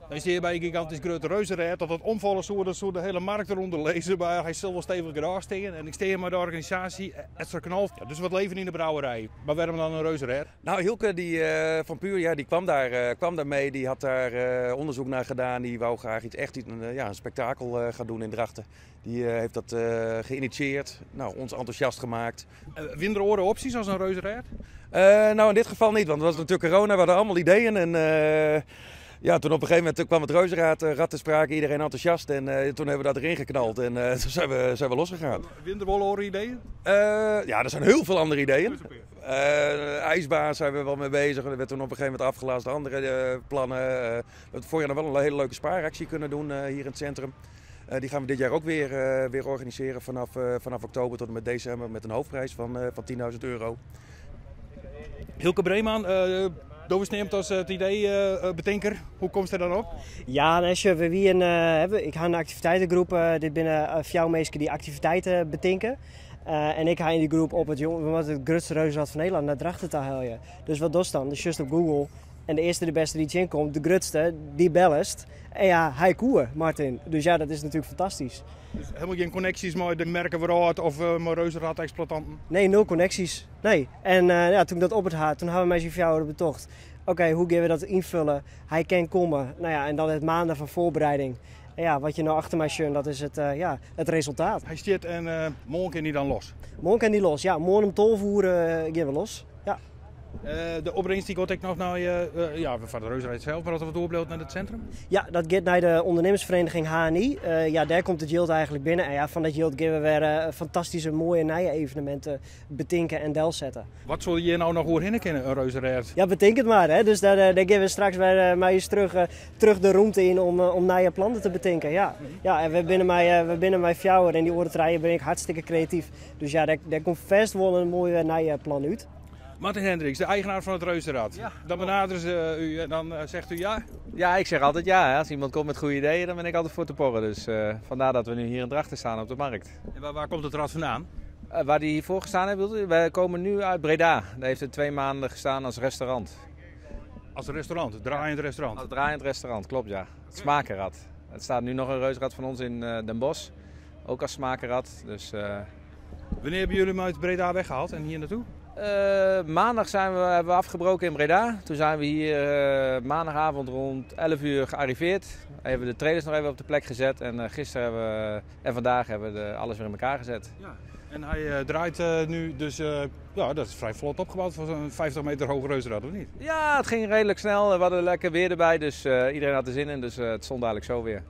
Dan stean je by in gigantysk grutte reuzenrêd. Dat dat omfalle soe, dat soe de hiele markt derûnder lizze. Mar hy sil wol stevich genôch stean. En ik stean hjir mei de organisaasje Etzer Knol. Ja, dus wat leven yn de brouwerij. Mar wêrom dan in reuzenrêd? Nou, Hielke die, van Puur, ja, die kwam daar, kwam daar mee. Die had daar onderzoek naar gedaan. Die wou graag iets echt iets, ja, een spektakel gaan doen in Drachten. Die heeft dat geïnitieerd, nou, ons enthousiast gemaakt. Wiene der oare opsjes as in reuzenrêd? Nou, in dit geval niet, want het was natuurlijk corona. We hadden allemaal ideeën en ja, toen op een gegeven moment kwam het reuzenrad rad te sprake, iedereen enthousiast en toen hebben we dat erin geknald en toen zijn we losgegaan. Wiene der wol oare ideeën? Ja, er zijn heel veel andere ideeën. IJsbaan zijn we wel mee bezig. Er werd toen op een gegeven moment afgelast. Andere plannen. We hebben vorig jaar nog wel een hele leuke spaaractie kunnen doen hier in het centrum. Die gaan we dit jaar ook weer organiseren vanaf oktober tot en met december met een hoofdprijs van €10.000. Hielke Breeman, do neamt as it idee-betinker. Hoe komst der dan op? Ja, nee, we wie een, ik ha in aktiviteitengroep, dit binne fjouwer minsken dy't aktiviteiten betinke. En ik ha yn dy groep op it jong, we moatte it grutste reuzenrad fan Nederlân nei Drachten ta helje. Dus wat dochst dan? Dus sjochst op Google en de earste de bêste dy't tsjinkomt, de grutste, dy bellest. En ja, hy koe, Martin. Dus ja, dat is natuerlik fantastysk. Dus hielendal gjin konneksjes mei de merkewrâld of mei reuzenrad-eksploitanten? Nee, nul konneksjes. Nee. En ja, doe't ik dat op it ha, doe hawwe wy mei syn fjouweren betocht. Oké, hoe geane we dat ynfolje? Hy kin komme. Nou ja, en dan it maanden fan foarbereiding. En ja, wat je no achter my sjocht, dat is it, ja, it resultaat. Hy stiet en moarn kin hy dan los? Moarn kin hy los, ja. Moarn om 12 oere geane we los. Ja. De opbringst dy giet ek noch nei, ja, foar de reuzenrêd sels, mar as der wat oerbliuwt nei it sintrum? Ja, dat giet nei de ûndernimmersferiening HNI. Ja, dêr komt it jild eigentlik binnen. En ja, fan dat jild geane we wer fantastyske moaie nije eveneminten betinke en delsette. Wat soe hjir no noch oerhinne kinne, in reuzenrêd? Ja, betink it mar. Hè. Dus dêr geane we straks wer mei ús terug de rûnte yn om nije plannen te betinken. Ja. Ja, en we binne mei fjouwer en dy oare trije binne ek hartstikke kreatyf. Dus ja, dêr komt fêst wol in moai nije plan út. Martin Hendricks, de eigenaar fan it Reuzenrad. Ja. Dan benaderje se u en dan zegt u ja? Ja, ik zeg altijd ja. Hè. Als iemand komt met goede ideeën, dan ben ik altijd voor te porren. Dus vandaar dat we nu hier in Drachten staan op de markt. En waar komt het rad vandaan? Waar die hiervoor gestaan heeft, bedoelt u? Wij komen nu uit Breda. Daar heeft het 2 maanden gestaan als restaurant. Als restaurant, het draaiend restaurant? Als draaiend restaurant, klopt ja. Het Smakenrad. Het staat nu nog een reuzenrad van ons in Den Bosch. Ook als smakenrad. Dus, Wanneer hebben jullie hem uit Breda weggehaald en hier naartoe? Maandag hebben we afgebroken in Breda. Toen zijn we hier maandagavond rond 11 uur gearriveerd. Hebben we de trailers nog even op de plek gezet. En gisteren hebben we, en vandaag hebben we alles weer in elkaar gezet. Ja. En hij draait nu dus, ja, dat is vrij vlot opgebouwd voor zo'n 50 meter hoge reuzenrad, of niet? Ja, het ging redelijk snel. We hadden lekker weer erbij, dus iedereen had er zin in. Dus het stond eigenlijk zo weer.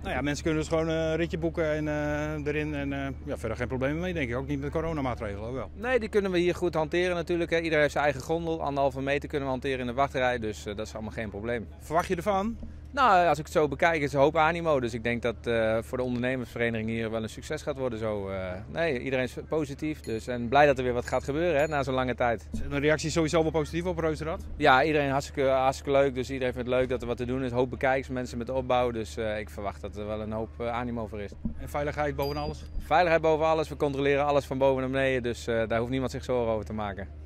Nou ja, mensen kunnen dus gewoon een ritje boeken en erin en ja, verder geen problemen mee, denk ik. Ook niet met coronamaatregelen, wel? Nee, die kunnen we hier goed hanteren natuurlijk. Hè. Iedereen heeft zijn eigen gondel. 1,5 meter kunnen we hanteren in de wachtrij, dus dat is allemaal geen probleem. Verwacht je ervan? Nou, als ik het zo bekijk, is er een hoop animo. Dus ik denk dat voor de ondernemersvereniging hier wel een succes gaat worden. Zo, nee, iedereen is positief. Dus, en blij dat er weer wat gaat gebeuren, hè, na zo'n lange tijd. Zijn de reacties sowieso wel positief op Reuzenrad? Ja, iedereen hartstikke, hartstikke leuk. Dus iedereen vindt het leuk dat er wat te doen is. Hoop bekijks, mensen met de opbouw. Dus ik verwacht dat er wel een hoop animo voor is. En veiligheid boven alles? Veiligheid boven alles. We controleren alles van boven naar beneden. Dus daar hoeft niemand zich zorgen over te maken.